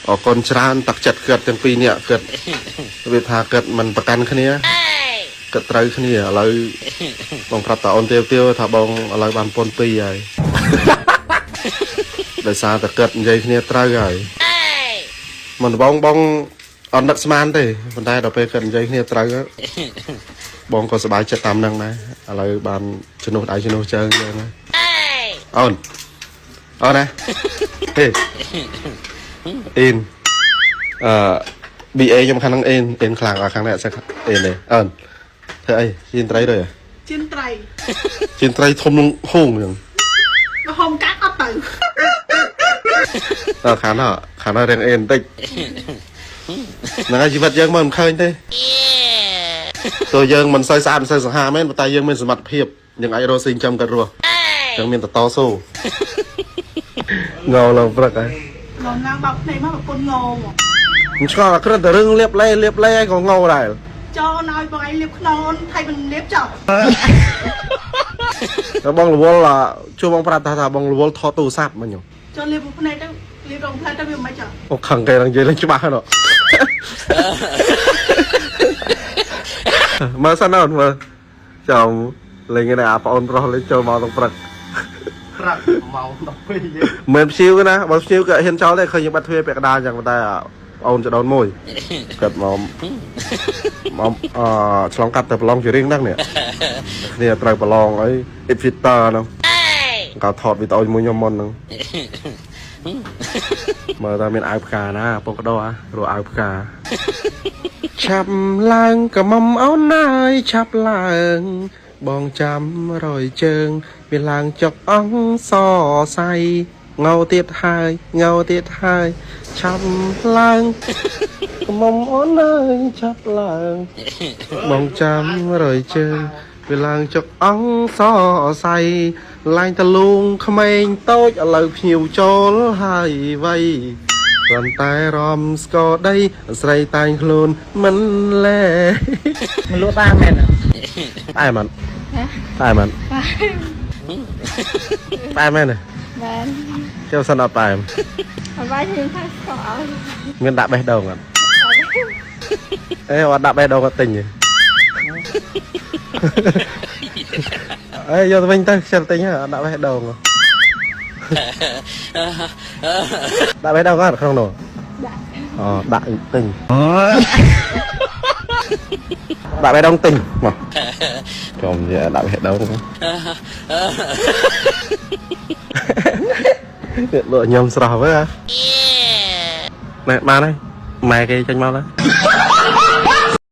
អរគុណច្រើនទឹកចិត្តគាត់ទាំងពីរនាក់គាត់វាថាគាត់មិនប្រកាន់គ្នាគាត់ត្រូវគ្នាឥឡូវបងប្រាប់តាអូនទៀវទៀវថាបងឥឡូវបានប៉ុនពីរហើយដោយសារតែគាត់និយាយគ្នាត្រូវហើយមិនបងបងអត់នឹកស្មានទេប៉ុន្តែដល់ពេលគាត់និយាយគ្នាត្រូវបងក៏សប្បាយចិត្តតាមនឹងដែរឥឡូវបានជំនួសដៃជំនួសជើងចឹងណាអូនអូនណាហេអ៊ីនអឺ BA ខ្ញុំខាងហ្នឹងអេនអេនខ្លាំងអត់ខាងនេះអត់សូវអេនទេអូនធ្វើអីជៀនត្រីទៅ ជៀនត្រី ជៀនត្រីធំនឹងហូងចឹង មកហុំកាត់អត់ទៅ ដល់ខាងនោះខាងនោះរៀងអេនបន្តិចហ្នឹងហើយជីវិតយើងមើលមិនឃើញទេទោះយើងមិនសូវស្អាតមិនសូវសង្ហាមែនប៉ុន្តែយើងមានសមត្ថភាពយើងអាចរកស៊ីចិញ្ចឹមគាត់រស់ចឹងមានតតស៊ូងោឡើងព្រឹកហើយ ងងឡើងបោកភ្នែកមកប្រពន្ធងមក មិនឆ្ងល់អាគ្រិនតែរឿងលៀបលេលៀបលេឯងក៏ងោដែរ ចូលឲ្យបងឯងលាបខ្នងអូនថៃមិនលាបចោល តែបងរវល់ជួយបងប្រាប់ថាបងរវល់ថតទូរស័ព្ទមកខ្ញុំ ចូលលាបភ្នែកទៅលាបរងភ្នែកទៅវាមិនចោល អូខឹងគេឡើងនិយាយឡើងច្បាស់ហ្នឹងមើលសិនអូនមើលចាំលេងនេះអាប្អូនប្រុសលេងចូលមកទាំងព្រឹក ព្រឹកម៉ោង12យើង មិនភ្ញៀវណាបើភ្ញៀវក៏ហ៊ានចោលដែរឃើញយើងបាត់ទ្វារពាក់កណ្ដាលអញ្ចឹងប៉ុន្តែប្អូនចដូនមួយគាត់មកមកអឺឆ្លងកាត់ទៅប្រឡងជារៀងហ្នឹងនេះគ្នាត្រូវប្រឡងអី Editor ហ្នឹងគាត់ថតវីដេអូជាមួយខ្ញុំមុនហ្នឹងមើលតើមានអាវផ្កាណាពងកដោរកអាវផ្កាឆាប់ឡើងក៏មុំអូនណាយឆាប់ឡើងបងចាំរយជើងវាឡើងចុកអង្គសសៃងោទៀតហើយងោទៀតហើយឆាប់ឡើងក៏មុំអូនណាយឆាប់ឡើងបងចាំរយជើងវាឡើងចុកអង្គសសៃឡើងតលូងក្មេងតូចឥឡូវភ្ញៀវចូលហើយវៃគ្រាន់តែរំស្គរដីស្រីតែងខ្លួនមិនលែ មិនលក់តាមមែន ផ្អែមអត់ផ្អែមអត់ផ្អែមមែនទេ មែន ចូលសិនអត់ផ្អែម អត់បាយខ្ញុំថាស្កអត់ មានដាក់បេះដូងអត់អេអត់ដាក់បេះដូងអត់ទិញទេអេយកទៅវិញទៅខ្ជិលទិញហ៎អត់ដាក់បេះដូងដាក់បេះដូងអត់ក្នុងនោះ ដាក់ អូដាក់ទិញដាក់បេះដូងទិញមកចូលនិយាយដាក់បេះដូង ទៀតលក់ញ៉ាំស្រស់វើណែបានហើយម៉ែគេចេញមកហើយ